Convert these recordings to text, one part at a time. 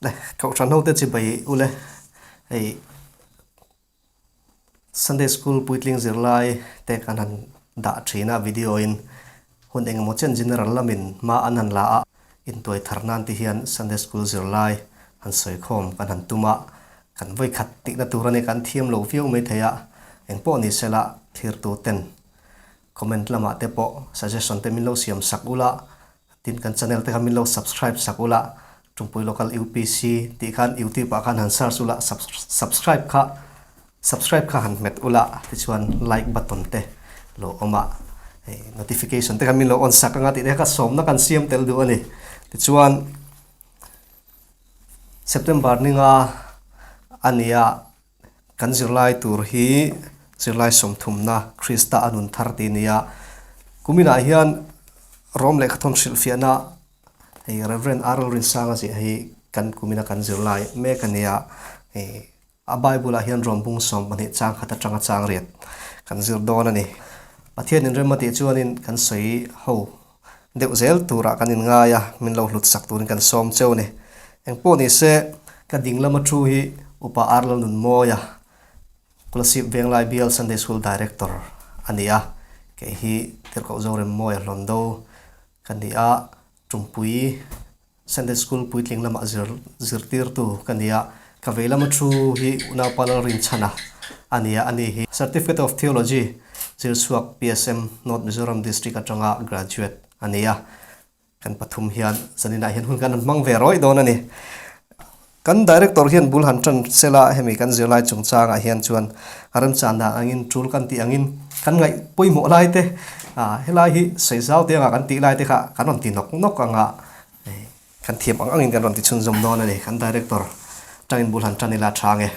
Le kohhran ho te chibai ule hei Sunday school puitling zirlai te kan han dah thin a video in hun engemaw chen general lamin hma an han la a intuai thar nan ti hian Sunday school zirlai han sawi khawm kan han tum a kan vawikhat tihna tur a ni kan thiam lo viau mai thei a engpawh ni sela thirtu ten comment lamah te pawh suggestion te min lo siam sak ula Tin, kan channel te kha min lo subscribe sak ula, Tumpui Local UPC tih khan YouTube ah khan han search ula, subscribe kha subscribe kha han hmet ula, tichuan like button te lo awm a, hei notification te kha min lo on sak anga tih te kha sawmna kan siam tel duh a ni. Tichuan September ninga a nia. Kan zirlai tur hi zirlai sawmthumna Krista a nun thar tih a ni a. Kuminah hian Rom lehkhathawn hrilhfiahna hei Rev. R. L. Rinsanga ziah hi kan kumina kan zirlai mek a ni a. Hei a Bible-ah hian Rom bung 12 chang khat atanga chang riat kan zir dawn a ni. Pathian inrem a tih chuanin kan sawi ho deuh zel turah kan inngai a, min lo hlut sak turin kan sawm cheu a ni. Engpawh ni se, ka ding lama thu hi Upa R Lalnunmawia, Kolasib Venglai Bial Sunday School Director a ni a, kei hi Tirhkoh Zoremmawia Hlawndo ka ni a, Tumpui Sunday School puitling lamah zir zirtirtu ka ni a, ka vei lama thu hi Unaupa Lalrinchhana a ni a, ani hi Certificate of Theology zirchhuak PSM North Mizoram District atanga graduate a ni a, kan pathum hian zaninah hian hun kan han hmang ve rawih dawn a ni. Kan Director hian bul han tan sela hemi kan zirlai chungchangah hian chuan a remchan dan angin tul kan tih angin kan ngaih pawimawh lai te ah helai hi sawi zau te anga kan tih lai te kha kan rawn ti nawk nawk anga kan thiam ang angin kan rawn ti chhunzawm dawn a ni. Kan Director tangin bul han tan ila tha nge.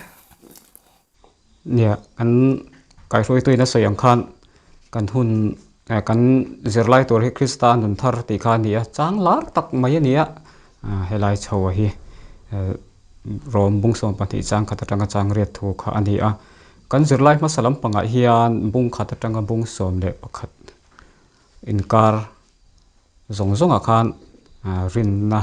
Nia, kan kaihruaituin a sawi ang khan kan hun kan zirlai tur hi Krista nun thar tih kha a ni a, chang lar tak mai a ni a, helai chho a hi rawm bung 12 chang khat atanga chang riat thu kha a ni a. Kan zirlai hmasa lampangah hian bung khat atanga bung 11 inkar zawng zawngah khan rinna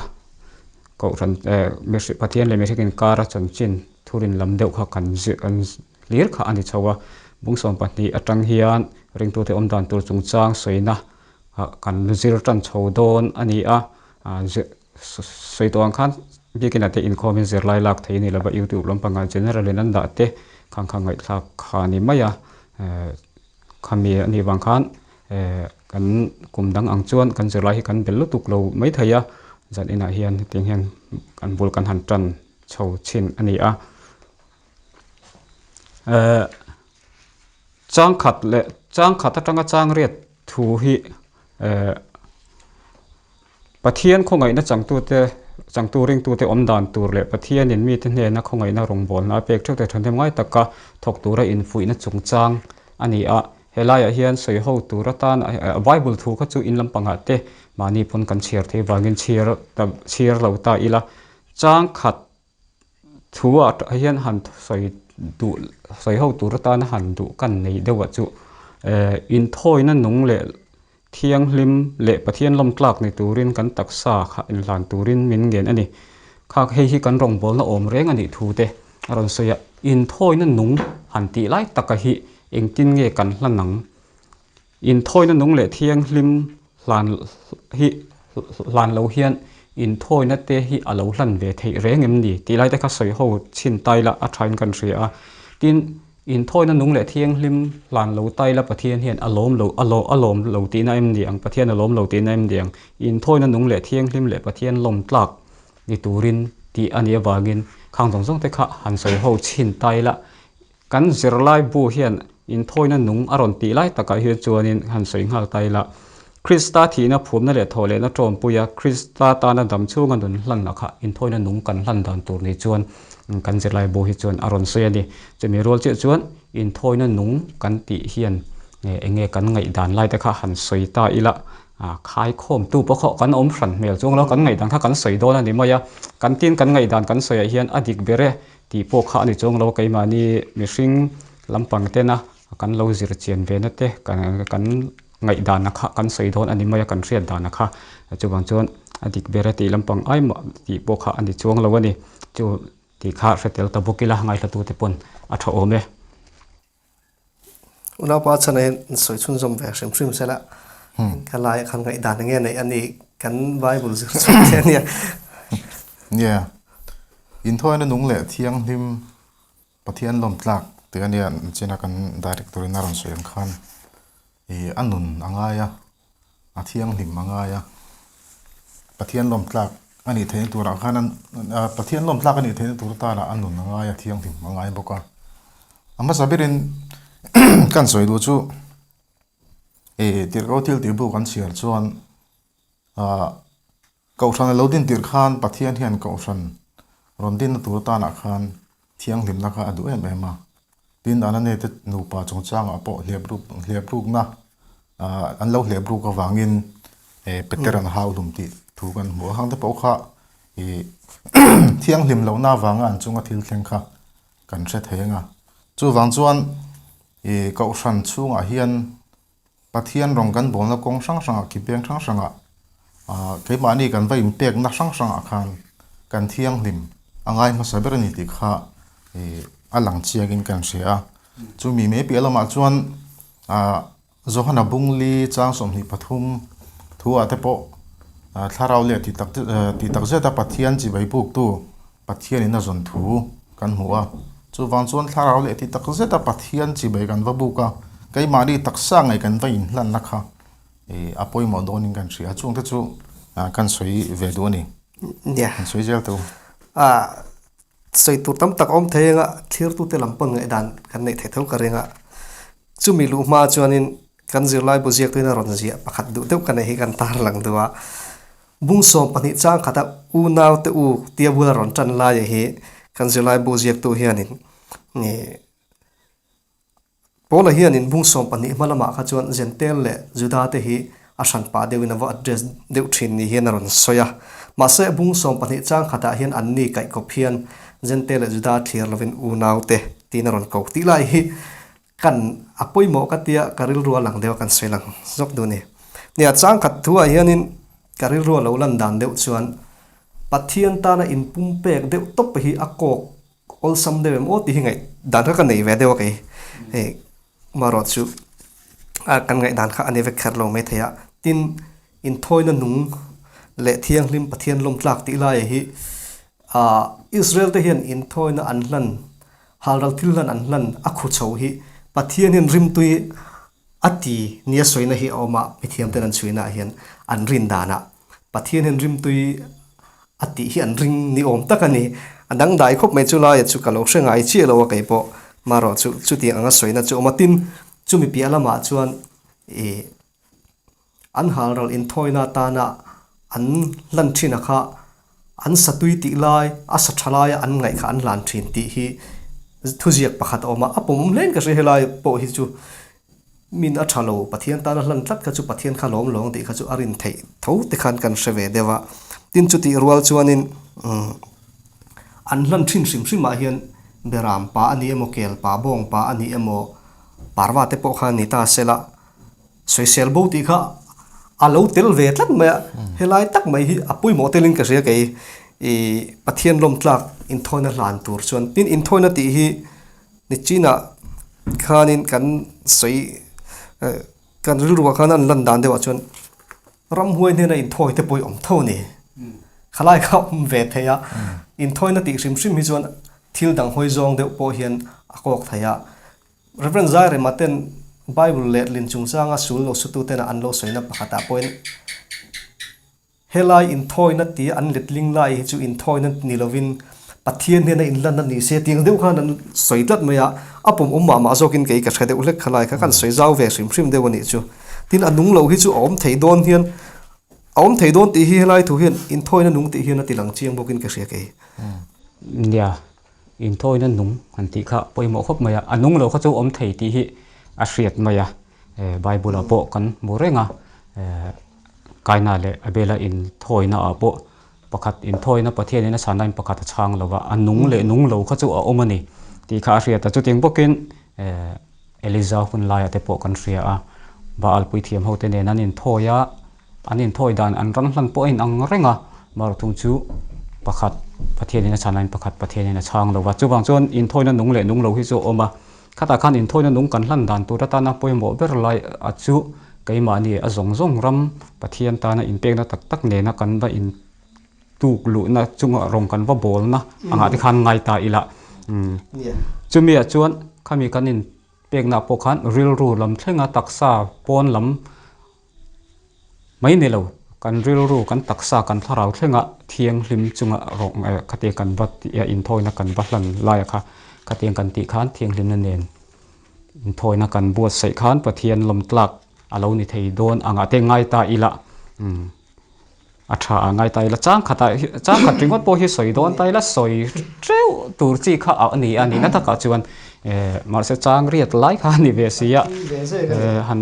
kohhran eh mihring Pathian leh mihring inkara chanchin thurin lam deuh kha kan zir kan hlir kha a ni chho a bung 12 atang hian ringtute awm dan tur chungchang sawina ah kan zir tan chho dawn a ni a ah zir sawi tawh ang khan biakin ah te inkhawmin zirlai lak thei a ni lova youtube lampangah general in an dah te khang kha ngaihthlak kha a ni mai a eh khami a nih vang khan Eh kan kum dang ang chuan kan zirlai hi kan bel lutuk lo mai thei a, zan inah hian hetiang hian kan bul kan han tan chho chhin a ni a. Eh chang khat leh chang khat atanga chang riat thu hi eh Pathian khawngaihna changtute changtu ringtute awm dan tur leh Pathianin mite hnena khawngaihna rawngbawlna a pek theuh te thahnem ngai taka thawk tura infuihna chungchang a ni a. He laiah hian sawi ho tur atan Bible thu kha chu in lampangah te mahni pawn kan chhiar thei vangin chhiar ta chhiar lo ta ila. Chang khat thu ah hian han sawi duh sawi ho tur atana han duh kan nei deuh ah chu eh inthawina nung leh thianghlim leh Pathian lawm tlak ni turin kan taksa kha inhlan turin min ngen a ni. Kha hei hi kan rawngbawlna awm reng a nih thu te a rawn sawi a, inthawina nung han tih lai taka hi engtin nge kan hlan ang? Inthawina nung leh thianghlim hlan hi hlan lo hian inthawina te hi a lo hlan ve theih reng em ni tih lai te kha sawi ho chhin tai la a thain kan hria a. Tin, inthawina nung leh thianghlim hlan lo tai la Pathian hian a lawm lo a a lawm lo tihna em ni ang, Pathian a lawm lo tihna em ni ang. Inthawina nung leh thianghlim leh Pathian lawm tlak ni turin tih a nih avangin khang zawng zawng te kha han sawi ho chhin tai la Kan zirlai bu hian inthawina nung a rawn tih lai takah hian chuanin han sawi nghal ta ila, Krista thihna phumna leh thawhlehna tawmpuia Krista tana dam chhunga nun hlanna kha inthawina nung kan hlan dan tur ni chuan kan zirlai bu hi chuan a rawn sawi a ni. Chumi rual chiah chuan inthawina nung kan tih hian eng nge kan ngaihdan lai te kha han sawi ta ila, khaikhawmtu pawh kha kan awm hran hmel chuang lo, kan ngaihdan kha kan sawi dawn a ni mai a, kan tin kan ngaihdan kan sawiah hian a dik ber e. Tih pawh kha a ni chuang lo a, keimahni mihring lampang tena kan lo zir chian ve na te kan ngaihdan kha kan sawi dawn a ni mai a, kan hriat dan kha. Chuvang chuan A dik ber e tih lampang ai mah tih pawh kha a ni chuang lo a ni. Chu tih kha hre tel ta bawk ila ngaihlatute pawn a tha awm e. Unaupa chhan ah hian sawi chhunzawm ve hrim hrim sela ka laiah khan ngaihdan enge neih a ni kan Bible zir chhuak te ania. Nia, inthawina nung leh thianghlim Pathian lawm tlak tih ania china kan director in a rawn sawi ang khan ih a nun a ngai a, a thianghlim a ngai a, Pathian lawm tlak a nih theihna turah khan Pathian lawm tlak a nih theihna tur atana a nun a ngai a, thianghlim a ngai bawk a. A hmasa berin kan sawi duh chu ih tirhkoh thil tih bu kan chhiar chuan ah Kohhran a lo din tirh khan Pathian hian Kohhran rawn dinna tur atanah khan thianghlimna kha a duh em em a. Tin, Anane te nupa chungchangah pawh hliapruk hliaprukna an lo hliapruk avangin Peter an hau hlum tih thu kan hmu a. Hang te pawh kha ih thianghlim lohna avanga an chunga thil thleng kha kan hre thei ang a. Chuvang chuan ih Kohhran chhungah hian Pathian rawng kan bawlna kawng hrang hrangah ki peng hrang hrangah keimahni kan va inpekna hrang hrangah khan kan thianghlim a ngai hmasa ber a ni tih kha a lang chiangin kan hria a. Chumi mai piah lamah chuan Johana Bungli chang 23 thuah te pawh thlarau leh tih tak tih tak zeta Pathian chibai buktu Pathianin a zawn thu kan hmu a, chuvang chuan thlarau leh ti tak zeta Pathian chibai kan va buk a, keimahni taksa ngei kan va inhlanna kha a pawimawh dawnin kan hria a, chungte chu kan sawi ve duh a ni. Nia. Kan sawi zel tawh. A sawi tur tam tak a awm thei anga thirtute lam pawn ngaihdan kan neih theih tho ka ring a, chumi luh hma chuanin kan zirlaibu ziaktuin a rawn ziah pakhat duh deuh ka neih hi kan tarlang duh a. Bung 12 chang khata unaute u tia bula rawn tan laia hi kan zirlaibu ziaktu hianin ih Paula hianin bung 12 hma lamah kha chuan Jentail leh Juda te hi a hran pah deuhin a va address deuh thin ni hian a rawn sawi a. Mahse bung 12 chang khatah hian anni kaihkawp hian Jentail leh Juda thlir lovin unaute tiin a rawn ko tih lai hi Kan a pawimawh ka tia ka rilru a lang deuh a kan sawi lang zawk duh a ni. Nia changkhat thu ah hianin ka rilru a lo lan dan deuh chuan Pathian tana inpumpek deuh tawp hi a kawk awlsam deuh em aw tih hi ngaih dan kha ka nei ve deuh a kei. Hei marawh chu a kan ngaih dan kha a ni vek kher lo maithei a. Tin, inthawina nung leh thianghlim Pathian lawmtlak tih laia hi ah Israel te hian inthawina an hlan Halral thil hlan an hlan a khu chho hi Pathian hian rimtui a ti nia sawina hi a awm a, mithiam ten an chhuina ah hian an rin danah Pathian hian rimtui a tih hi an ring ni awm tak a ni. A dangdai khawp mai chu laia chu ka lo hre ngai chiah lo a kei pawh marawh chu chutiang anga sawina chu a awm a, tin chumi piah lamah chuan ih An halral inthawina atana an hlan thin a kha an satui tih lai, a sa tha laia an ngaih kha an hlan thin tih hi thuziak pakhat a awm a, a pawmawm hlein ka hria helai pawh hi chu min a tha lo, Pathian tana hlan tlat kha chu Pathian kha lawm lawng tih kha chu a rin theih tho te khan kan hre ve deuh a. Tin chutih rual chuanin an hlan thin hrim hrim ah hian Beram pa a ni emaw, Kel pa, Bawng pa a ni emaw, Parva te pawh kha ni ta sela, Sawisel bo tih kha a lo tel ve tlat mai a, helai tak mai hi a pawimawh telin ka hria kei i Pathian lawm tlak inthawina hlan tur chuan tin inthawina tih hi nichinah khanin kan sawi kan rilruah khan an lan dan deuhah chuan ramhuai hnena inthawi te pawh hi awm tho a ni. Khalai kha a awm ve thei a, inthawina tih hrim hrim hi chuan thil dang hawi zawng deuh pawh hian a kawk thei a. Rev. Zairema ten Bible letlin chungchanga sul lo sututena an lo sawina pakhatah pawhin helai inthawina tia an letling lai hi chu inthawina ni lovin Pathian hnena inlanna ni se tih ang deuh khan an sawi tlat mai a, a pawm awm mah mah zawkin kei ka hre deuh hlek kha lai kha kan sawi zau ve hrim hrim deuh a nih chu. Tin, a nung lo hi chu a awm thei dawn hian a awm thei dawn tih hi helai thu hian inthawina nung tih hian a ti lang chiang bawkin ka hria kei. Nia, Inthawina nung han tih kha pawimawh khawp mai a, a nung lo kha chu awm thei tih hi a hriat mai a, Bible ah pawh kan hmu reng a, Kaina leh Abela inthawina ah pawh pakhat inthawina Pathianin a chhan laiin pakhat a chhang lo va, a nung leh nung lo kha chu a awm a ni tih kha a hriat a, chutiang bawkin Eliza hun laiah te pawh kan hria a, Baal puithiam ho te nen an inthawi a. An inthawi dan an ram hlan pawh a inang reng a, marawhthung chu pakhat Pathianin a chhan laiin pakhat Pathianin a chhang lo va. Chuvang chuan inthawina nung leh nung lo hi chu a awm a. Khatah khan inthawina nung kan hlan dan tur atana pawimawh ber lai a chu keimahni a zawng zawng ram Pathian tana inpekna tak tak nena kan va in tuk luhna chunga rawng kan va bawlna angah te khan ngai ta ila. Chumi ah chuan khami kan inpekna pawh khan rilru lam thlenga taksa pawn lam Mai ni lo, kan rilru, kan taksa, kan thlarau thlenga thianghlim chunga rawng eh khatiang kan va tih a inthawina kan va hlan laia kha khatiang kan tih khan thianghlimna nen inthawina kan buatsaih khan Pathian lawmtlak a lo ni thei dawn angah te ngai ta ila umm. A tha a ngai ta ila chang khatah hi chang khat ringawt pawh hi sawi dawn ta ila sawi teuh tur chi kha a ni a nihna takah chuan eh mahse chang riat lai kha a ni ve si a eh han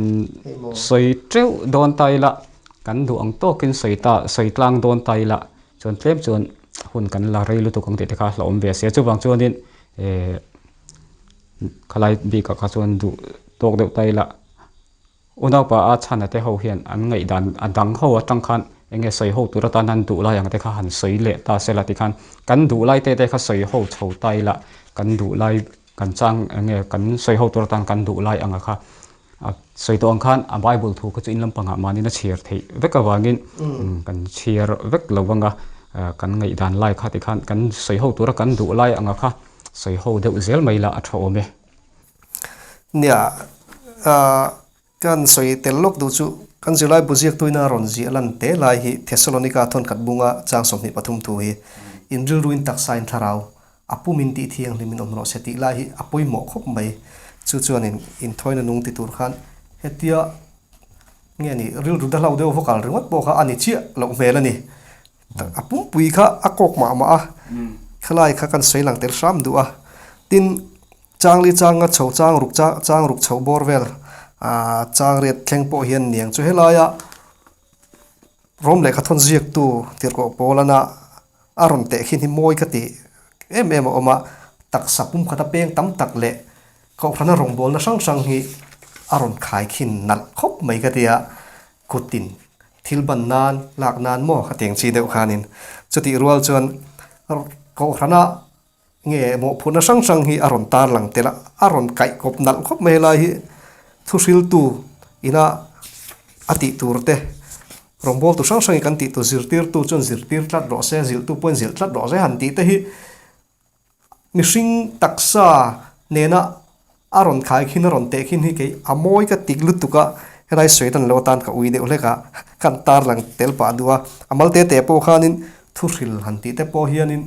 sawi teuh dawn ta ila kan duh ang tawkin sawi ta sawi tlang dawn ta ila chuan tlem chuan hun kan la rei lutuk ang tih te kha a hlauhawm ve si a chuvang chuanin eh khalai bikah kha chuan duh tawk deuh ta ila. Unaupa a chhana te ho hian an ngaihdan a dang ho atang khan eng nge sawi ho tur atan an duh lai ang te kha han sawi leh ta sela tikhan kan duh lai te te kha sawi ho chho ta ila kan duh lai kan chang eng nge kan sawi ho tur atan kan duh lai anga kha a sawi tawh ang khan a bible thu kha chu in lampangah mahni a chhiar theih vek avangin kan chhiar vek lo anga kan ngaihdan lai kha tikhan kan sawi ho tura kan duh lai anga kha sawi ho deuh zel mai la a tha awm e. Nia, kan sawi tel lawk duh chu kan zirlai bu ziaktuina rawn ziah lan te lai hi Thessalonica thawnkhat bunga chang 23 thu hi in rilruin taksain thlarau a pumin tih thianghlimin awm rawh se tih lai hi a pawimawh khawp mai. Chu chuanin inthawina nung ti tur khan hetia nge ni rilru dahlau deuh va kal ringawt pawh kha a ni chiah loh hmel a ni. A pumpui kha a kawk mah mah a, khalai kha kan sawi lang tel hram duh a. Tin, Changli changa chho chang ruk chang ruk chho bawr vel ah chang riat thleng pawh hian niang chu helaia rawm lehkha thawn ziaktu tirhkoh pawlana a rawn teh khin hi mawi ka tih em em a awm a, taksa pumkhata peng tam tak leh kohhrana rawngbawlna hrang hrang hi a rawn khai khin nalh khawp mai ka ti a, kutin thil ban nan lak nan maw ka teng chi deuh khanin chutih rual chuan kohhrana Nge mawhphurhna hrang hrang hi a rawn tarlang tel a, a rawn kaih kawp nalh khawp mai helai hi thuhriltu ina a tih tur te, rawngbawltu hrang hrangin kan tih tur zirtirtu chuan zirtir tlat rawh se, zilhtu pawhin zilh tlat rawh se han tih te hi mihring taksa nena a rawn khai khin a rawn teh khin hi kei a mawi ka tik lutuk a, helai sawi dan lo atan ka ui deuh hlek a, kan tarlang tel pah duh a, a mal te te pawh khanin thuhril han tih te pawh hianin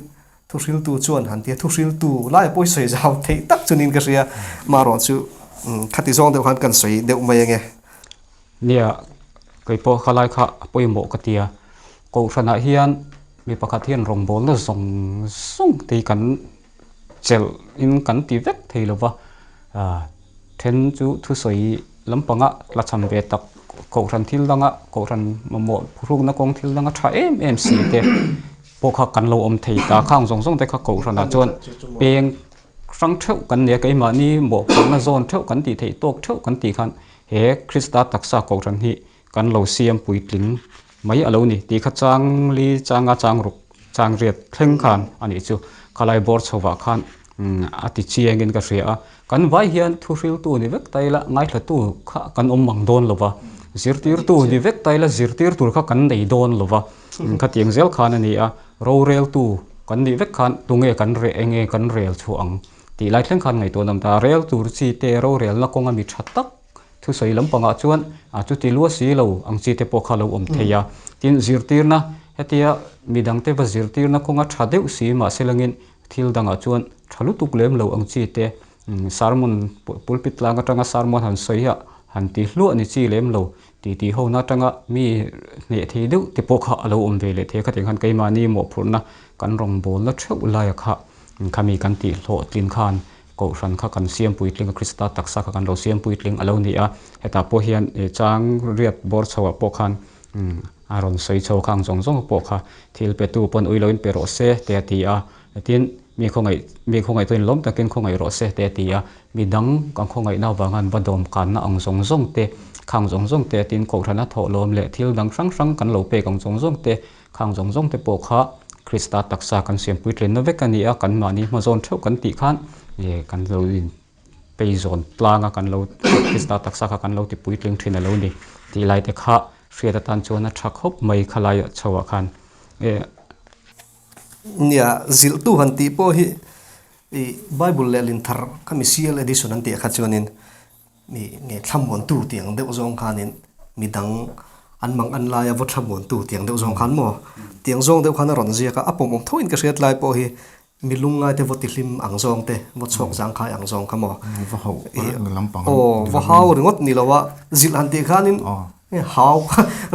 Thuhriltu chuan han ti a, thuhriltu lai pawh hi sawi zau theih tak chunin ka hria, marawh chu khati zawng deuh khan kan sawi deuh mai ange. Nia, kei pawh khalai kha a pawimawh ka ti a, Kohhranah hian mi pakhat hian rawngbawlna zawng zawng te hi kan chelh in kan ti vek thei lo va, then chu thusawi lampanga la cham ve tak Kohhran thil danga Kohhran mamawh phuhrukna kawng thil danga tha em em si te. Pawh kha kan lo awm thei ta khang zawng zawng te kha kohhranah chuan peng hrang theuh kan nia keimahni mawhphurhna zawn theuh kan tih theih tawk theuh kan tih khan he Krista taksa kohhran hi kan lo siam puitling mai a lo ni tih kha changli changa changruk changriat thleng khan a nih chu khalai bawr chhovah khan a ti chiangin ka hria a kan vai hian thuhriltu ni vek ta ila ngaithlatu kha kan awm mang dawn lo va zirtirtu ni vek ta ila zirtir tur kha kan nei dawn lo va. Khatiang zel khan a ni a, roreltu kan nih vek khan tunge kan reh enge kan rel chhuah ang tih lai thleng khan ngaihtuah nawm ta. Rel tur chi te rorelna kawnga mi tha tak thusawi lampangah chuan a chuti lua si lo ang chi te pawh kha lo awm thei a. Tin, zirtirna hetia midangte va zirtirna kawnga tha deuh si mahse langin thil dangah chuan tha lutuk lem lo ang chi te sermon pulpit tlang atanga sermon han sawi a han ti hluah ni chi lem lo Ti ti ho na atanga mi hneh thei deuh te pawh kha a lo awm ve leh thei a, khatiang khan keimahni mawhphurhna kan rawngbawlna theuh laia kha khami kan tih hlawhtlin khan Kohhran kha kan siam puitling a, Krista taksa kha kan lo siam puitling a lo ni a, hetah pawh hian chang riat bawr chho ah pawh khan a rawn sawi chho khang zawng zawng pawh kha thil petu pawn ui loin pe rawh se te a ti a, tin mi khawngaih mi khawngaih tuin lawm takin khawngaih rawh se te a ti a, mi dang kan khawngaihna avanga an va dawmkanna ang zawng zawng te. Khang zawng zawng te tin Kohhrana thawhlawm leh thil dang hrang hrang kan lo pek ang zawng zawng te, khang zawng zawng te pawh kha Krista taksa kan siam puitlinna vek a ni a, kan mahni hmazawn theuh kan tih khan kan lo in peizawn tlang a kan lo Krista taksa kha kan lo ti puitling thin a lo ni tih lai te kha hriat atan chuan a tha khawp mai khalai chho ah khan e. Nia, zilhtu han tih pawh hi i Bible lehlin thar khami CL edition an tih ah kha chuanin mi nge thlamuantu tih ang deuh zawng khanin mi dang an mang an laia vaw thlamuantu tih ang deuh zawng khan maw tih ang zawng deuh khan a rawn ziak a, a pawmawm thoin ka hriat lai pawh hi mi lungngai te vaw tihlim ang zawng te vaw chhuak zangkhai ang zawng kha maw Va hauh lampang aw va hau ringawt ni lo a zilh han tih khanin hau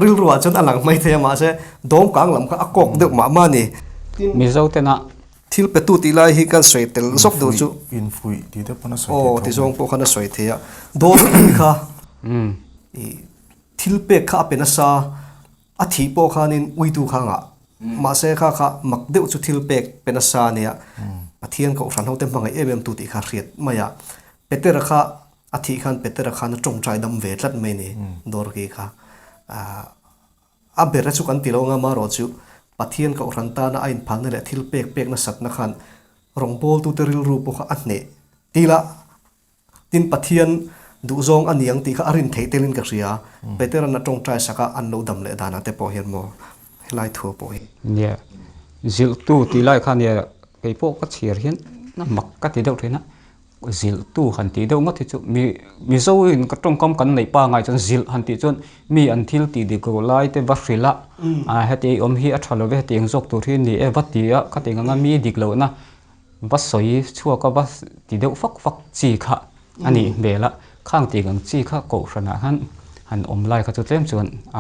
rilru ah chuan a lang mai thei a mahse dawmkang lam kha a kawk deuh mah mah a ni. Mizo tena Thil petu tih lai hi kan sawi tel zawk deuh chu. Infuih tih te pawn a sawi theih tho. Aw ti zawng pawh khan a sawi thei a. Dawrpui kha i thil pek kha a pe nasa a thih pawh khanin uitu kha ngah. Mahse kha kha mak deuh chu thil pek pe nasa a nia. Pathian kohhran hote hmangaih em em tu tih kha hriat mai a. Petera kha a thih khan Petera khan a tawngtai dam ve tlat mai ni Dawrki kha. A bera chu kan ti lo anga marawh chu Pathian kohhran tana a inphalna leh thil pek pek nasatna khan rawngbawltute rilru pawh kha a hneh til a, tin Pathian duhzawng a niang tih kha a rin theih telin ka hria. Petera'n a tawngtai sak a, an lo dam leh danah te pawh hian maw helai thu pawh hi. Nia, zilhtu tih lai kha nia kei pawh ka chhiar hian a mak ka ti deuh thin a. Zilhtu han tih deuh ngawt hi chu mi Mizo in ka tawngkam kan neih pa ngai chuan zilh han tih chuan mi an thil tih dik loh lai te va hrilh a, ah heti awm hi a tha lo ve heti eng zawk tur hi ni e va ti a khati eng anga mi dik lohna va sawi chhuak a va ti deuh fak fak chi kha a nih hmel a, khang tih ang chi kha kohhranah khan han awm lai kha chu tlem chuan a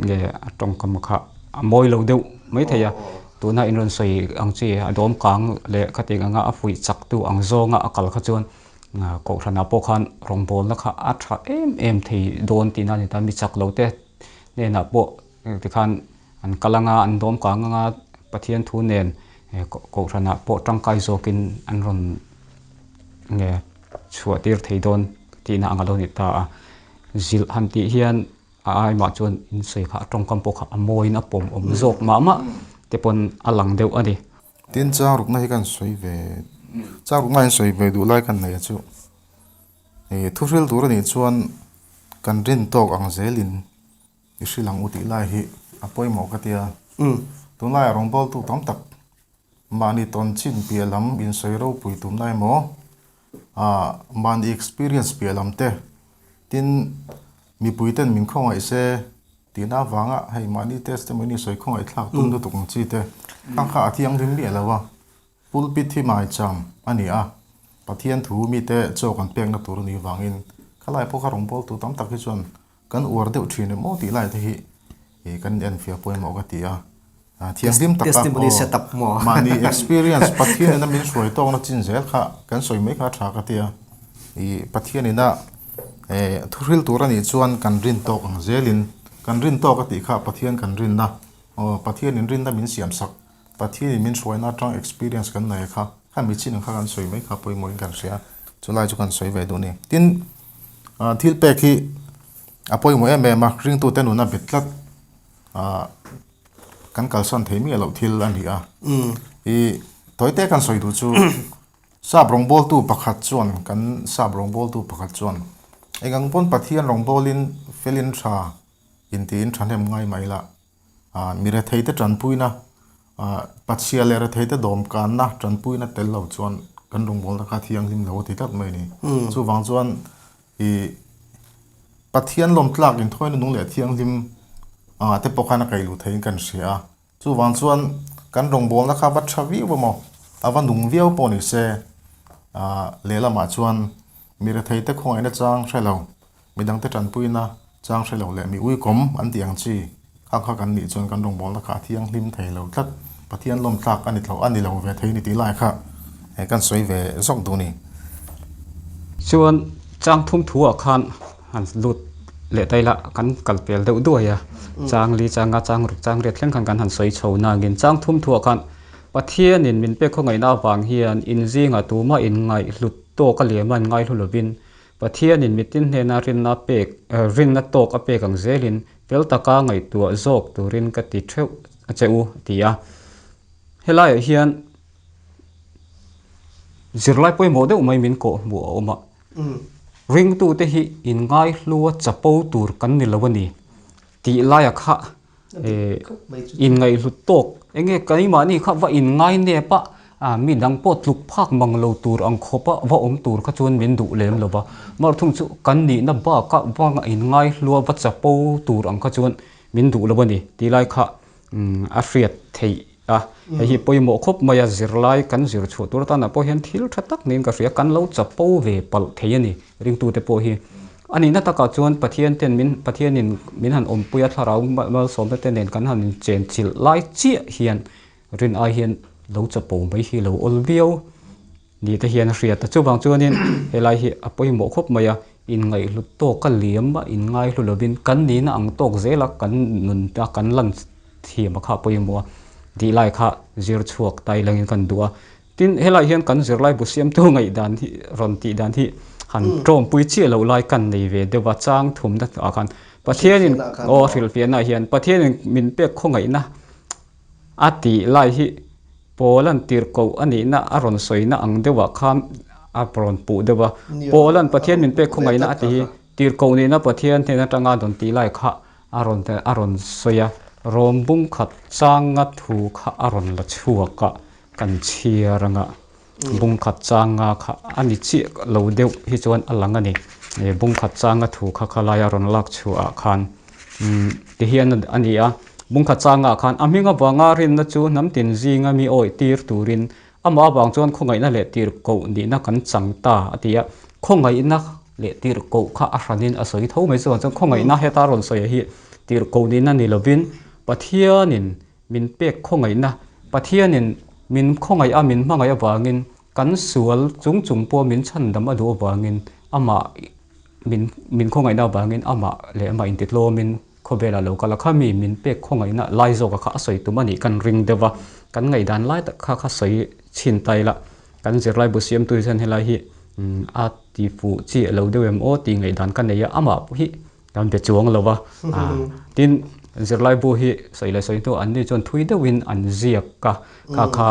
nge a tawngkam kha a mawi lo deuh mai thei a, tuna in rawn sawi ang chi a dawm kang leh khatiang anga a fuih chak tu ang zawnga a kal kha chuan kohhranah pawh khan rawngbawlna kha a tha em em thei dawn tihna a ni ta, mi chak lo te hnenah pawh tikhan an kal anga an dawm kang anga Pathian thu nen kohhranah pawh tangkai zawkin an rawn nge chhuah tir thei dawn tihna ang a lo ni ta a, zilh han tih hian. A ai mah chuan in sawi kha a tawngkam pawh kha a mawiin a pawm awm zawk mah mah te pawn a lang deuh a ni. Tin chang rukna hi kan sawi ve chang rukna in sawi ve duh lai kan nei a chu ih thu hril tur a nih chuan kan rin tawk ang zelin i hrilh ang u tih lai hi a pawimawh ka tia tunlaiah rawngbawltu tam tak mahni tawn chin piah lam in sawi ropui tumna emaw ah mahni experience piah lam te tin Mipui ten min khawngaih se tihna avanga hei mahni testimony sawi khawngaih thlak tum lutuk ang chi te a kha a thianghlim miah lo a, pulpit hi maicham a ni a, Pathian thu mite chaw kan pekna tur a nih vangin khalai pawh kha rawngbawltu tam tak hi chuan kan uar deuh thin em aw tih lai te hi kan enfiah pawimawh ka ti a. Thianghlim taka aw mahni experience Pathian ina min hruai tawkna chin zel kha kan sawi mai kha a tha ka tia. Ih Pathian ina eh thuhril tur anih chuan kan rin tawk ang zelin kan rin tawk a tih kha Pathian kan rinna aw Pathian in rinna min siam sak Pathian in min hruaina atang experience kan nei kha kha mi chin ang kha kan sawi mai kha pawimawhin kan hria chulai chu kan sawi ve duh a ni. Tin thil pek hi a pawimawh em em a ringtute nuna bet tlat ah. Kan kalsan thei miah loh thil a ni a. I tawite kan sawi duh chu sap rawngbawltu pakhat chuan kan sap rawngbawltu pakhat chuan eng ang pawn Pathian rawngbawlin felin tha intiin thahnem ngai mai la ah mi retheite tanpuina ah pachhia leh retheite dawmkanna tanpuina tel lo chuan kan rawngbawlna kha thianghlim lo a ti tlat mai a ni. Chuvang chuan I Pathian lawm tlak inthawina nung leh thianghlim ah te pawh khan a kaih luh theiin kan hria a. Chuvang chuan kan rawngbawlna kha va tha viau emaw, a va nung viau pawh ni se, ah lehlamah chuan mi retheite khawngaihna chang hre lo, midangte tanpuina chang hre lo leh mi uikawm an tih ang chi kha kha kan nih chuan kan rawngbawlna kha a thianghlim thei lo tlat. Pathian lawm tlak a ni tlo a ni lo ve thei ni tih lai kha kan sawi ve zawk duh ni. Chuan chang thum thu ah khan han lut leh ta ila kan kal pel deuh duai a, chang li chang nga chang ruk chang riat thleng khan kan han sawi chho nangin chang thum thu ah khan Pathianin min pek khawngaihna avang hian inzingah tumah inngaihhlut tawk a lem a inngaihlu lovin. Pathianin mitin hnena rinna pek, rinna tawk a pek ang zelin fel taka ngaihtuah zawk turin ka ti theuh a che u, a ti a. Helaiah hian zirlai pawimawh deuh mai min kawh hmuh a awm a. Ringtute hi inngaihlu a chapo tur kan ni lo a ni tih laia kha inngaihlu tawk eng nge keimahni kha va inngai nep a, mi dang pawh tluk phak mang lo tur ang khawpa va awm tur kha chuan min duh lem lo va. Marthung chu kan nihna bakah va inngaihlu a va chapo tur ang kha chuan min duh lo a ni tih lai kha a hriat theih a. Hei hi pawimawh khawp mai a, zirlai kan zir chhuah tur atanah pawh hian thil tha tak niin ka hria, kan lo chapo ve palh thei a ni ringtute pawh hi. A nihna takah chuan Pathian ten min Pathianin min han awmpui a thlarau malsawmna te nen kan han inchen chilh lai chiah hian rin ai hian lo chapo mai hi lo awl viau ni te hian a hriat a. Chuvang chuanin helai hi a pawimawh khawp mai a, inngaihhlut tawk a liam a, inngaihlu lovin kan nihna ang tawk zela kan nun a kan lan thiam a kha pawimawh a tih lai kha zir chhuak ta ilangin kan duh a. Tin, helai hian kan zirlai bu siamtu ngaihdan hi rawn tih dan hi han tawmpui chiah loh lai kan nei ve deuh a, chang thumna ah khan Pathianin aw hrilhfiahna ah hian Pathianin min pek khawngaihna A tih lai hi Paula'n tirhkoh a nihna a rawn sawina ang deuhah khan a rawn puh deuh a. Paula'n Pathian min pek khawngaihna a ti hi tirhkoh nihna Pathian hnen atanga a rawn tih lai kha a rawn a rawn sawi a. Rawm bung khat changa thu kha a rawn la chhuak a, kan chhiar anga bung khat changa kha a ni chiah lo deuh hi chuan a lang a ni. Bung khat changa thu kha khalai a rawn lak chhuah ah khan ti hian a ni a. Bung khat changa ah khan a hming avanga rinna chu hnam tin zinga mi awih tir turin amah avang chuan khawngaihna leh tirhkoh nihna kan chang ta a ti a. Khawngaihna leh tirhkoh kha a hranin a sawi tho mai chuan chuan khawngaihna heta rawn sawi hi tirhkoh nihna ni lovin Pathianin Min pek khawngaihna, Pathianin min khawngaih a, min hmangaih avangin, kan sual chung chung pawh min chhandam a duh avangin, amah min min khawngaihna avangin amah leh amah intitlawmin khawvelah lo kal a, kha mi min pek khawngaihna lai zawka kha a sawi tum a nih kan ring deuh a, kan ngaihdan lai tak kha kha sawi chhin ta ila, kan zirlai bu siamtu hian helai hi a ti fuh chiah lo deuh em aw tih ngaihdan ka nei a, amah pawh hi Kan be chuang lo va, tin zirlai bu hi sawi leh sawi hnu an ni chuan thui deuhin an ziak a, kha kha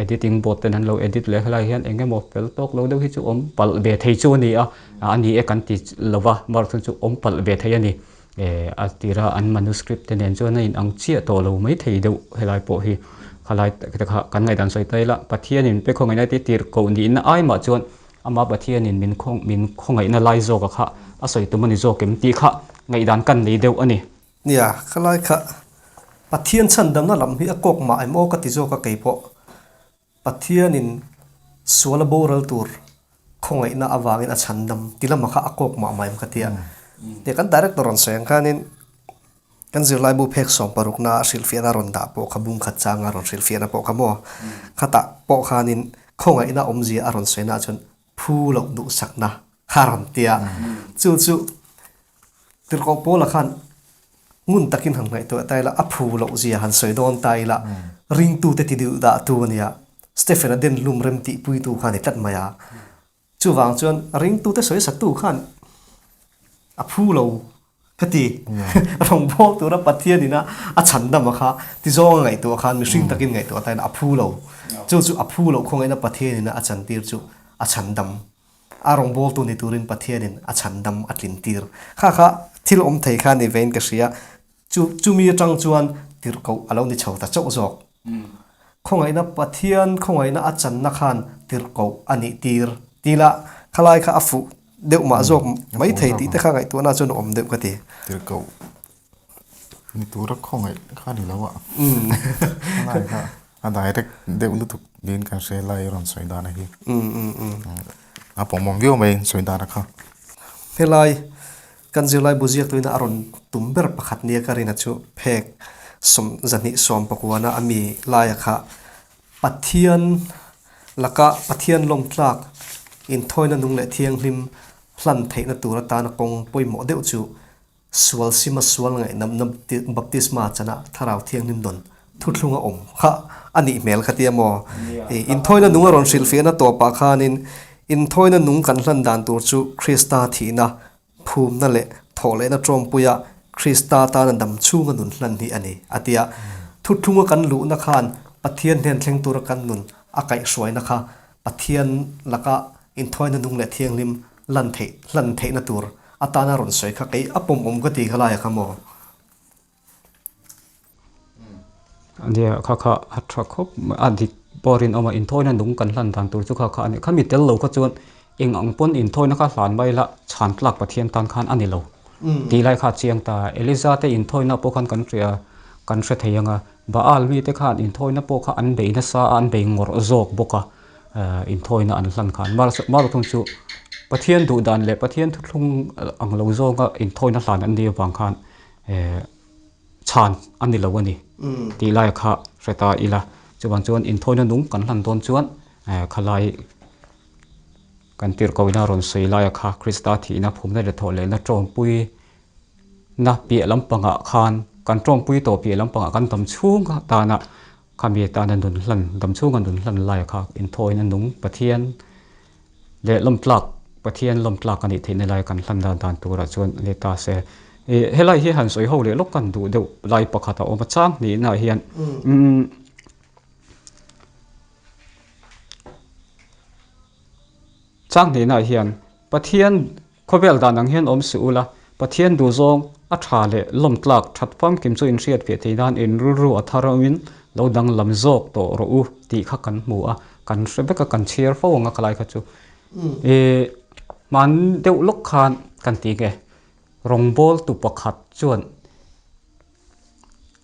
editing board ten an lo edit leh helai hian eng emaw fel tawk lo deuh hi chu awm palh ve thei chu a ni a, a ni e kan ti lo va, marawh chu awm palh ve thei a ni, a tira an manuscript te nen chuan a inang chiah tawh lo mai thei deuh helai pawh hi, khalai te kha kan ngaihdan sawi ta ila Pathianin pe khawngaihna te tirhkoh nihna ai mah chuan Amah Pathianin min min khawngaihna lai zawka kha a sawi tum a ni zawk em tih kha ngaihdan kan nei deuh a ni. Nia, khalai kha Pathian chhandamna lam hi a kawk mah em aw ka ti zawk a keipawh. Pathianin suala boral tur khawngaihna avangin a chhandam ti lamah kha a kawk mah mah em ka ti a. Nia, kan director rawn sawi ang khanin Kan zirlaibu phek sawmparukna a hrilhfiahna rawn dah pawh kha bung khat changa rawn hrilhfiahna pawh kha maw? Khatah pawh khanin khawngaihna awmzia a rawn sawi naah chuan phu loh duhsakna kha a rawn ti a. Chu chu Tirhkoh Paula khan ngun takin han ngaihtuah ta ila, a phu loh zia han sawi dawn ta ila, ringtute ti duh dahtu a nia. Stephen-a denhlum remtihpuitu kha a ni tlat mai a. Chuvang chuan ringtute sawi satu khan a phu lo ka ti. Rawngbâwl tura Pathianin a a chhandam a kha ti zawnga ngaihtuah khan mihring takin ngaihtuah atan a phu lo. Chu chu a phu loh khawngaihna Pathianin a chantir chu a chhandam. A rawngbâwltu ni turin Pathianin a chhandam a tlintir. Kha kha thil awm thei kha ni vein ka hria. Chu chumi atang chuan tirhkoh a lo ni chho ta chauh zawk. Khawngaihna Pathian khawngaihna a channa khan tirhkoh a nih tir tila khalai kha a fuh deuh mah zawk mai thei tih te kha ngaihtuahna chuan a awm deuh ka ti. Tirhkoh ni tura khawngaih kha ni lo a, khalai kha a direct deuh lutuk niin kan hre lai rawn sawi dan a hi. A pawmawm viau mai sawi dan a kha. Helai Kan zirlai bu ziaktuina a rawn tum ber pakhat nia ka rina chu phek 29 a ami laia kha Pathian laka Pathian lawmtlak inthawina nung leh thianghlim hlan theihna tur atana kawng pawimawh deuh chu sual sima sual ngaihnamna baptisma chana thlarau thianghlim dawn thuthlung a awm kha a nih hmel kha tia maw? Inthawina nung a rawn hrilhfiahna tawpah khanin. Inthawina nung kan hlan dan tur chu Krista thihna, phumna leh thawhlehna tawmpuia Krista tana dam chhunga nun hlan hi a ni, a ti a. Thuthlunga kan luhna khan Pathian hnen thleng tura kan nun a kaihhruaina kha Pathian laka inthawina nung leh thianghlim lan theih hlan theihna tur atana rawn sawi kha kei a pawmawm ka ti kha laia kha maw? Nia kha kha a tha khawp mai a dik pawh rinawm a inthawina nung kan hlan dan tur chu kha kha a ni khami tel lo kha chuan eng ang pawn inthawina kha hlan mai la chhan tlak Pathian tan khan a ni lo tih lai kha a chiang ta Eliza te inthawina pawh khan kan hria kan hre thei ang a Baal mite khan inthawina pawh kha an bei nasa a an bei ngawrh zawk bawk a inthawina an hlan khan Marathon chu Pathian duh dan leh Pathian thuthlung ang lo zawnga inthawina hlan an nih avang khan chhan a ni lo a ni tih lai kha hre ta ila. Chuvang chuan inthawina nung kan hlan dawn chuan khalai kan tirhkohina rawn sawi laia kha Krista thihna phumna leh thawh lehna tawngpui na piah lampangah khan kan tawngpui tawh piah lampangah kan dam chhung tana khami tana nun hlan dam chhunga nun hlan laia kha inthawina nung Pathian leh lawmtlak Pathian lawmtlak a nih theihna lai kan hlan dan dan turah chuan a ni ta se. Ih helai hi han sawi ho leh lawk kan duh deuh lai pakhat a awm a chang hnihnaah hian umm chang hnihnaah hian Pathian Khawvel dan ang hian awm suh ula, Pathian duhzawng a tha leh lawmtlak that famkim chu inhriat fiah thei nan in rilru a thar awmin lo danglam zawk tawh rawh u tih kha kan hmu a, kan hre vek a, kan chhiar fo ang a khalai kha chu. Ih hman deuh lawk khan kan ti nge rawngbawltu pakhat chuan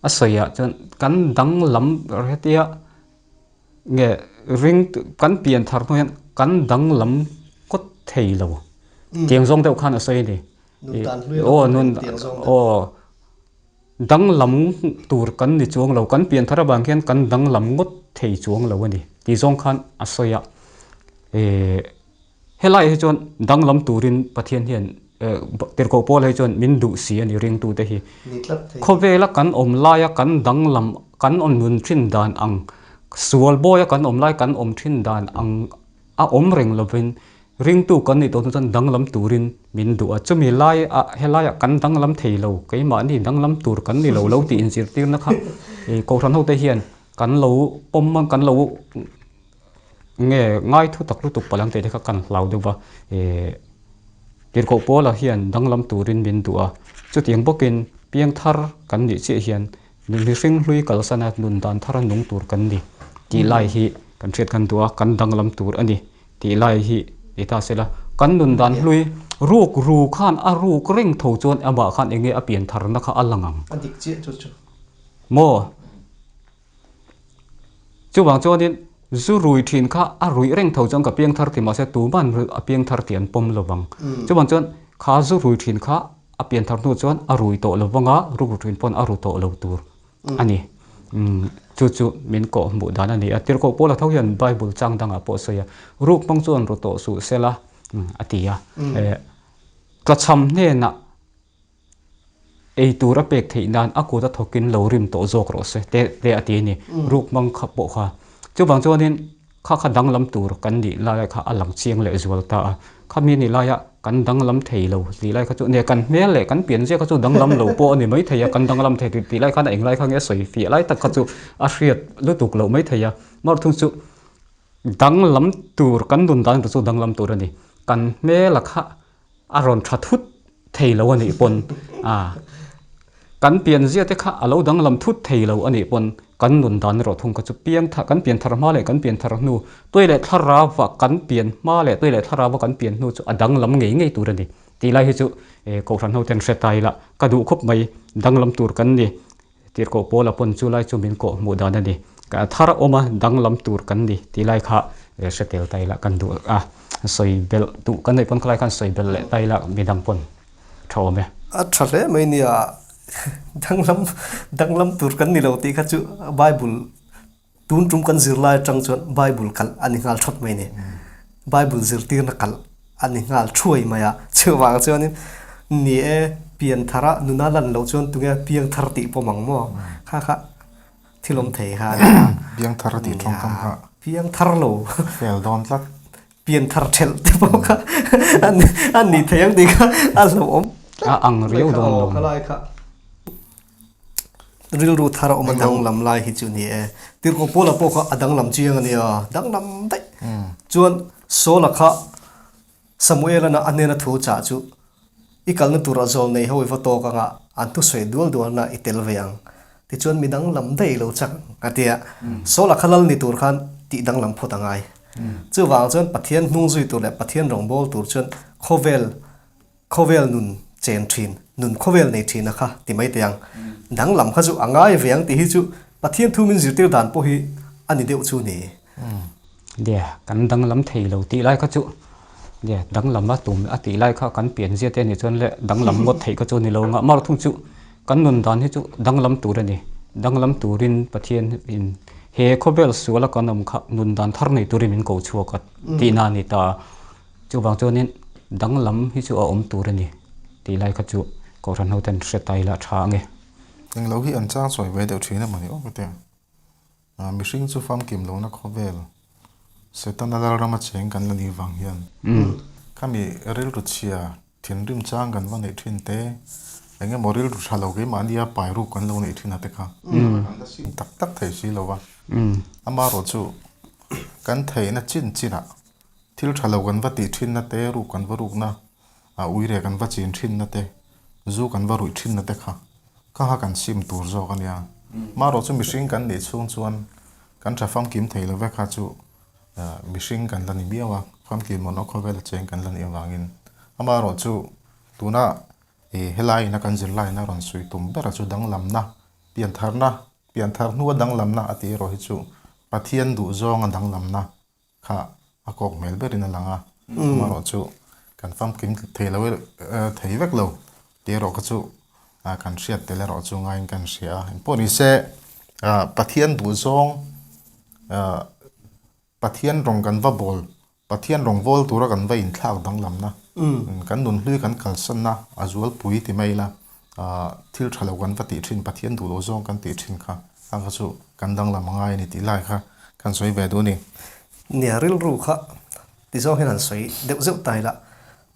a sawiah chuan kan danglam hetia Nge ring kan pian thar hnu hian kan danglam ngawt thei lo. Tiang zawng deuh khan a sawi a ni. Aw nun aw danglam tur kan ni chuang lo kan pian thar avang hian kan danglam ngawt thei chuang lo a ni tih zawng khan a sawi a. Helai hi chuan danglam turin Pathian hian tirhkoh pawl hi chuan min duh si a ni ringtute hi. Khawvela kan awm laia kan danglam kan awm nun thin dan ang sual bawia kan awm lai kan awm thin dan ang a awm reng lovin ringtu kan nih tawh hnu chuan danglam turin min duh a. Chumi lai ah helaiah kan danglam thei lo keimahni danglam tur kan ni lo lo tih inzirtirna kha Kohhran hote hian kan lo pawm a kan lo Nge ngai thu tak lutuk palh ang tih te kha kan hlau deuh va, ih tirhkoh Paula hian danglam turin min duh a, chutiang bawkin piangthar kan nih chiah hian mihring hlui kalsana nun dan thara nung tur kan ni tih lai hi kan hriat kan duh a, kan danglam tur a ni tih lai hi ni ta se la, kan nun dan hlui ruk ru khan a ruk reng tho chuan amah khan eng nge a piantharna kha a lang ang. A dik chiah chu chu. Maw? Chuvang chuanin zu rui thin kha a ruih reng tho chuan ka piang thar ti mahse tuman a piang thar tih an pawm lo vang. Chuvang chuan kha zu rui thin kha a pian thar hnu chuan a rui tawh lo vang a, rukru thin pawn a ru tawh lo tur a ni. Chu chu min kawh hmuh dan a ni a. Tirhkoh Paula tho hian Bible chang dangah pawh a sawi a, ruk hmang chuan ru tawh suh sela a ti a. Tlachham hnenah Ei tur a pek theih nan a kut a thawkin lo rim tawh zawk rawh se te te a ti a ni. Ruk hmang kha pawh kha. Chuvang chuanin kha kha danglam tur kan nih lai kha a lang chiang leh zual ta a. Khami nih laia kan danglam thei lo tih lai kha chu nia kan hmel leh kan pian zia kha chu danglam lo pawh a ni mai thei a, kan danglam thei tih lai khan a englai kha nge a sawi fiah lai tak kha chu a hriat lutuk loh mai thei a. Amaherawhchu chu danglam tur kan nun dan tur chu danglam tur a ni. Kan hmel a kha A rawn tha thut thei lo a nih pawn a, kan pianzia te kha a lo danglam thut thei lo a nih pawn kan nun dan erawh thung kha chu piang thar kan pian thar hma leh kan pian thar hnu tui leh thlarau ah kan pian hma leh tui leh thlarau ah kan pian hnu chu a danglam ngei ngei tur a ni tih lai hi chu Kohhran ho ten hre ta ila ka duh khawp mai danglam tur kan ni. Tirhkoh Paula pawn chu lai chu min kawh hmuh dan a ni. Ka thar awm a, danglam tur kan ni tih lai kha hre tel ta ila kan duh a, sawi belh duh kan neih pawn khalai khan sawi belh leh ta ila midang pawn tha awm e. A tha hle mai nia, danglam danglam tur kan ni lo tih kha chu Bible Tun tum kan zirlai atang chuan Bible kalh a ni nghal thawt mai ni. Bible zirtirna kalh a ni nghal thuai mai a. Chuvang chuanin ni e, pian thara nuna lan loh chuan tunge piang thar tih pawm ang maw? Kha kha thil awm thei kha a ni a. Piang thar tih tawngkam kha. Piang thar lo. Fel dawn tlat. Pianthar thelh te pawh kha an ni thei ang tih kha a hlauhawm A ang riau dawn lo. Khalai kha rilru thar a awm a danglam lai hi chu ni e. Tirhkoh Paula pawh kha a danglam chiang a nia, danglam daih. Chuan Saula kha Samuelana a hnena thu chah chu I kalna turah zawl nei ho i va tawk anga an thusawi dual dualna i tel ve ang. Tichuan mi danglam daih lo chak ang a ti a. Saula kha lal ni tur khan tih danglam phawt a ngai. Chuvang chuan Pathian hnung zui tur leh Pathian rawngbâwl tur chuan khawvel khawvel nun chen thin, nun khawvel nei thina kha ti mai teh ang. Danglam kha chu a ngai ve ang tih hi chu Pathian thu min zirtir dan pawh hi a ni deuh chu ni. Nia, kan danglam thei lo tih lai kha chu nia, danglam a tum a tih lai kha kan pianzia te a nih chuan le danglam ngawt theih kha chu a ni lo ngah. Mar thung chu kan nun dan hi chu danglam tur a ni. Danglam turin Pathian in he khawvel sual a kan awm kha nun dan thar nei turin min ko chhuak a tihna a ni ta. Chuvang chuanin danglam hi chu a awm tur a ni tih lai kha chu Kohhran hoten hre ta ila tha ang e. Englo hi an chang sawi ve deuh thin emaw ni awk ete. Mihring chu famkim lohna khawvel Setana lalrama cheng kan la nih vang hian khami rilru chhia thinrim chang kan va neih thin te, eng emaw rilru tha lo keimahnia pai ruk kan lo neih thin a te kha kan la sim tak tak thei si lo va. Amaherawh chu kan theihna chin chinah thil tha lo kan va tih thinna te, ruk kan va rukna A uire kan va chin thinna te, zu kan va ruih thinna te kha kha kha kan sim tur zawk a nia. Marawh chu mihring kan nih chhung chuan kan tha famkim thei lo vek kha chu mihring kan la ni miau a, famkim mawn awk khawvela cheng kan la nih avangin. Amaherawh chu tuna ih helai ina kan zirlaina rawn sawi tum bera chu danglamna, piantharna, pianthar hnua danglamna a tih erawh hi chu Pathian duhzawnga danglamna kha a kawk hmel berin a lang a, amaherawh chu kan famkim thei lo thei vek lo tih erawh kha chu kan hriat tel erawh chu ngaiin kan hria a, engpawh ni se Pathian duhzawng Pathian rawng kan va bawl Pathian rawng vawl tura kan va inthlak danglamna kan nunhlui kan kalsanna a zualpui ti mai ila thil tha lo kan va tih thin Pathian duh loh zawng kan tih thin kha ang kha chu kan danglam a ngai a ni tih lai kha kan sawi ve duh a ni. Nia rilru kha ti zawng hian han sawi deuh zeuh ta ila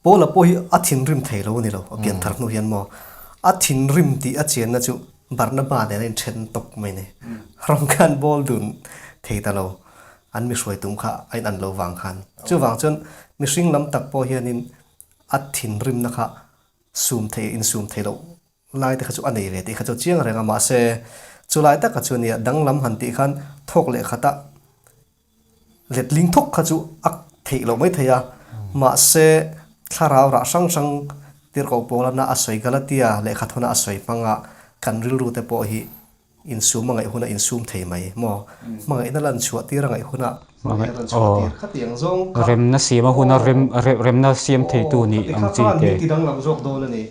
Paula pawh hi a thinrim thei lo a ni lo a pian thar hnu hian maw a thinrim tih a chianna chu Barnaba nen a inthen tawp mai ni rawng khan bawl dun thei ta lo an mi hruai tum kha a in an lo vang khan chuvang chuan mihring lam tak pawh hianin a thinrimna kha sum thei insum thei loh lai te kha chu a nei ve tih kha chu chiang reng a mahse chulai taka chu nia danglam han tih khan thawk leh khata letling thawk kha chu a theih loh mai thei a mahse thlarau rah hrang hrang tirhkoh pawlana a sawi Galatia lehkha thawna a sawi hmanga kan rilru te pawh hi Insum a ngaih hunah insum thei mai maw? Hmangaihna lan chhuah tir a ngaih hunah hmangaihna lan chhuah tir khatiang zawng kha. Remna siam a huna rem remna siam theitu nih ang chi te. Kha khan min ti danglam zawk dawn a ni.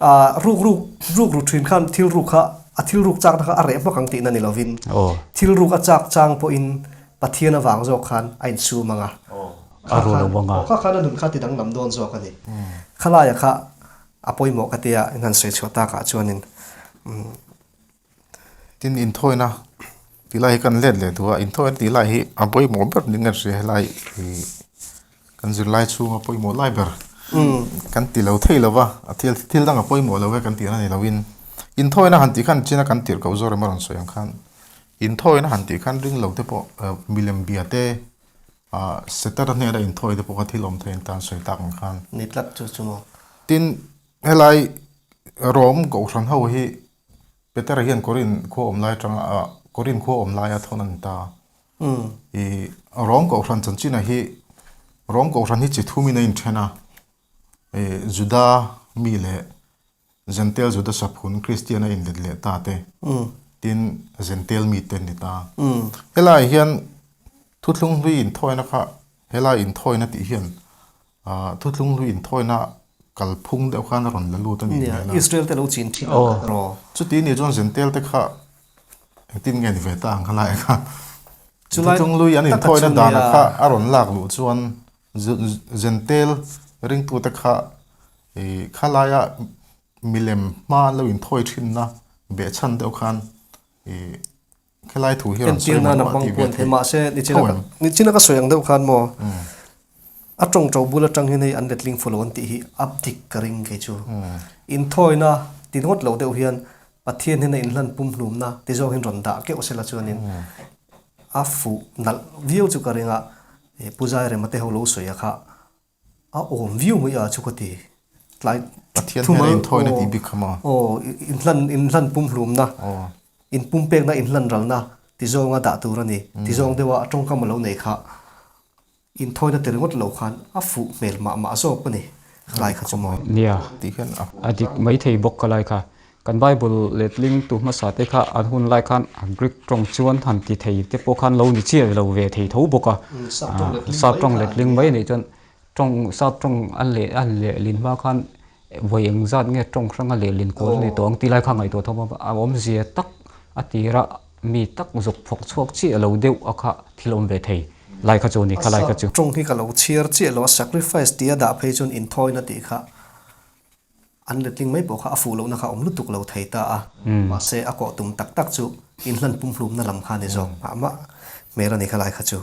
Ah ruk ruk ruk ru thin khan thil ruk kha a thil ruk chakna kha a reh hmak ang tihna ni lovin thil ruk a chak chang pawhin Pathian avang zawk khan a insum ang a. A ru lo ang a. Kha khan a nun kha ti danglam dawn zawk a ni. Khalaia kha a pawimawh ka tia in han sawi chhuah takah chuanin Tin inthawina tih lai hi kan let leh duh a, inthawina tih lai hi a pawimawh ber ning kan hria helai ih kan zirlai chhunga pawimawh lai ber kan ti lo thei lo va, a thil thil dang a pawimawh lo e kan tihna ni loin inthawina han tih khan china kan tirh koh zawk rem a rawn sawi ang khan inthawina han tih khan ring lo te pawh milem bia te ah Setana hnena inthawi te pawh kha thil awm thei an tan sawi tak ang khan. Ni tlat chu chu maw. Tin Helai Rom Kohhran ho hi Petera hian Korin khua awm lai atanga ah Korin khua awm laia thawn a ni ta. I Rom Kohhran chanchinah hi Rom Kohhran hi chi thumin a inthen a, i Juda mi leh Jentail Juda saphun Kristian a inlet leh ta te, tin Jentail mi te an ni ta. Helaiah hian thuthlung hlui inthawina kha helai inthawina tih hian Thuthlung hlui inthawina kalphung deuh khan a rawn la lut a nih hmel a. Israel te lo chin thin ang kha rawh. Chuti nih chuan Zentel te kha engtin nge ni ve ta ang khalai kha. Thuthlung hlui an inthawina dana kha a rawn lak luh chuan Zentel ringtute kha khalaia milem hma an lo inthawi thinna behchhan deuh khan Khelai thu hi rawn sawi Entirna mawlh hmang tih ve pawh an thei theih mahse tho em? Nichina ka sawi ang deuh khan maw. A tawngṭo bul aṭang hian hei an letling fu lo an tih hi a dik ka ring kei chu. Inthawina ti ngawt lo deuh hian Pathian hian a inhlan pumhlumna ti zawk hian rawn dah keuh sela chuanin a fuh nalh viau chu ka ring a, Pu Zairema te ho lo sawi a kha a awm viau mai a chu ka ti. Tlai Pathian hian a inthawina tih bik kha maw? Aw, inhlan inhlan pumhlumna, inpumpekna inhlan ralna ti zawnga dah tur a ni. Ti zawng deuha a tawngkam a lo nei kha. Inthawina ti ringawt lo khan a fuh hmel mah mah zawk a ni khalai kha chu maw. Nia, a dik maithei bawk khalai kha. Kan Bible letling tu hmasa te kha an hun lai khan Greek tawng chuan han ti thei te pawh khan lo ni chiah lo ve thei tho bawk a. Sap tawng letling mai anih chuan tawng sap tawng a leh a lehlin hma khan vawi engzat nge tawng hranga lehlin kawl a ni tawh ang tih lai kha ngaihtuah tho a, a awmzia tak a tira mi tak zuk phawk chhuak chiah lo deuh a kha thil awm ve thei. Lai kha chu ni kha lai kha chu. Tawng hi ka lo chhiar chiah lo a, sacrifice tih a dah phei chuan inthawina tih kha an letling mai pawh kha a fuh lohna kha a awm lutuk lo thei ta a, mahse a kawh tum tak tak chu inhlan pumhlumna lam kha a ni zawk mah mah hmel a ni kha lai kha chu.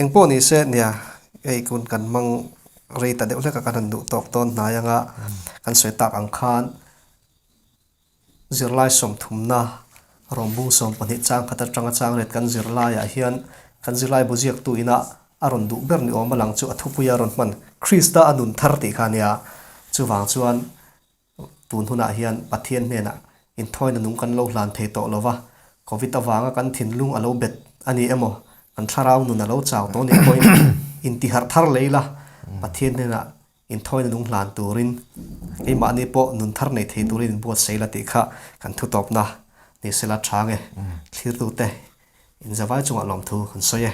Engpawh ni se nia hei kun kan hmang rei ta deuh hlek a kan han duh tawk dawn hnai anga kan sawi tak ang khan Zirlai sawmthumna rawngbung 12 chang khat atanga chang ret kan zirlaiah hian kan zirlai bu ziaktu ina a rawn duh ber ni awm a lang chu a thupuia rawn hman Krista a nun thar tih kha a nia. Chuvang chuan tun hunah hian Pathian hnenah inthawina nung kan lo hlan thei tawh lova, Covid avanga kan thinlung a lo bet a ni emaw, kan thlarau nun a lo chau tawh nih pawhin intiharh thar lei la, Pathian hnenah Inthawina nung hlan turin keimahni pawh nun thar nei thei turin inbuatsaih la tih kha kan thutawpna ni sela tha nge thlirtute inzavai chungah lawmthu kan sawi e.